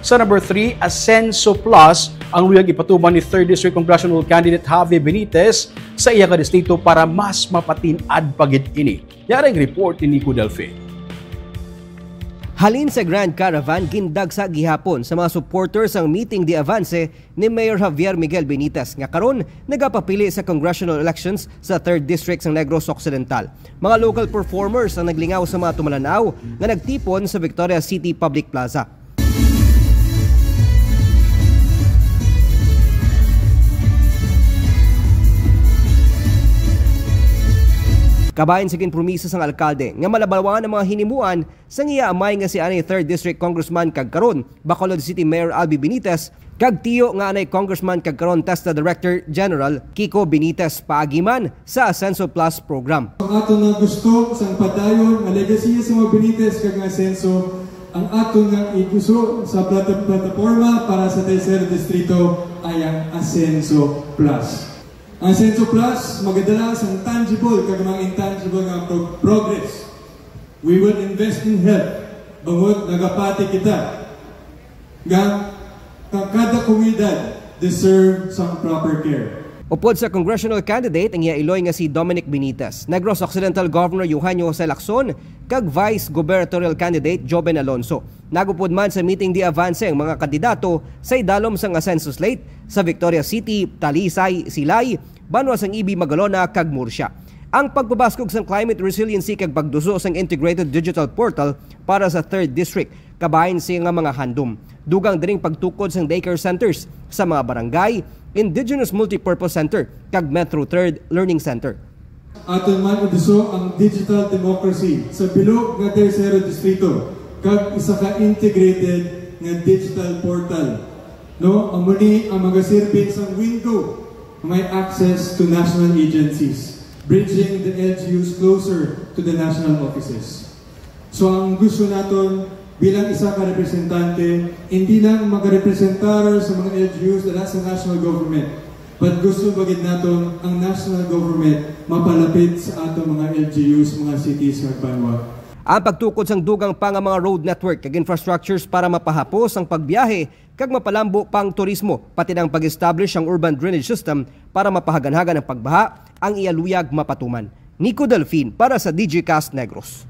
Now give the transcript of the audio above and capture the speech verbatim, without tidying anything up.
Sa number three, Asenso Plus ang luyag ipatuman ni third District Congressional Candidate Javi Benitez sa iya ka distrito para mas mapatin-ad pa gid ini. Yari ang report ni Nico Delfin. Halin sa Grand Caravan, gindagsa gihapon sa mga supporters ang meeting de avance ni Mayor Javier Miguel Benitez, nga karon nagapapili sa congressional elections sa third District sang Negros Occidental. Mga local performers ang naglingaw sa mga tumalanaw nga nagtipon sa Victoria City Public Plaza. Kabahin sa ginpromisa sang alkalde nga malabawan ang mga hinimuan sang iya amay nga si anay third District Congressman kag karon Bacolod City Mayor Albi Benitez, kag tiyo nga anay Congressman kag karon TESDA Director General Kiko Benitez paagi man sa Asenso Plus program. Ang ato nga gusto sang padayon nga legasiya sa mga Benitez kag nga Asenso ang ato nga iguso sa plata- plataporma para sa Tercer Distrito ay ang Asenso Plus. Ang Asenso Plus magadala sang tangible kag mga intangible nga pro- progress. We will invest in health bangod nagapati kita nga ka- kada komunidad deserve sang proper care. Upod sa congressional candidate ang iya iloy nga si Dominic Benitez, Negros Occidental Governor Eugenio Jose Lacson, kag Vice Gubernatorial candidate Joven Alonso. Nagupod man sa meeting de avance ang mga kandidato sa idalom sang Asenso slate sa Victoria City, Talisay, Silay, banwa sang Ibi, Magalona, kag Murcia. Ang pagpabaskog sang climate resiliency kag pagduso sang integrated digital portal para sa third district kabahin siya nga mga handom. Dugang diring pagtukod sang daycare centers sa mga barangay, indigenous multipurpose center, kag Metro Third Learning Center. Aton man iduso ang digital democracy sa bilog nga Tercero Distrito kag isa ka integrated nga digital portal. No, amo ni ang magaserbi sang window nga may access to national agencies, bridging the L G Us closer to the national offices. So ang gusto naton bilang isa ka representante, hindi lang makarepresentar sa mga L G Us dala sa national government, but gusto ba gid naton ang national government mapalapit sa ato mga L G Us, mga cities, kag banwa. Ang pagtukod sang dugang pa nga mga road network kag infrastructures para mapahapos ang pagbiyahe kag mapalambo pa ang turismo, pati na ang pag-establish ang urban drainage system para mapahaganhagan ang pagbaha, ang iya luyag mapatuman. Nico Delfin para sa D J Cast Negros.